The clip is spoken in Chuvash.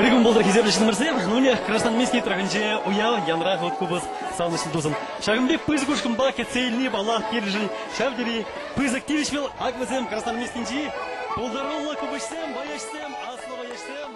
Ырӑ кун пултӑр, хисеплӗ ҫыннӑмӑрсем. Нуне Красноармейски тӑрӑхӗнче уяв янра хут купӑс савӑнӑҫлӑ тусӑм. Ҫакӑн пек пысӑк ушкӑнпа кӗтсе илни, паллах, пирӗншӗн ҫав тери пысӑк тивӗҫ вӑл. Ак вӗсем Красноармейскинчи пултаруллӑ купӑсҫӑсем, вӑйӑҫсем, аслӑ вӑйӑҫсем.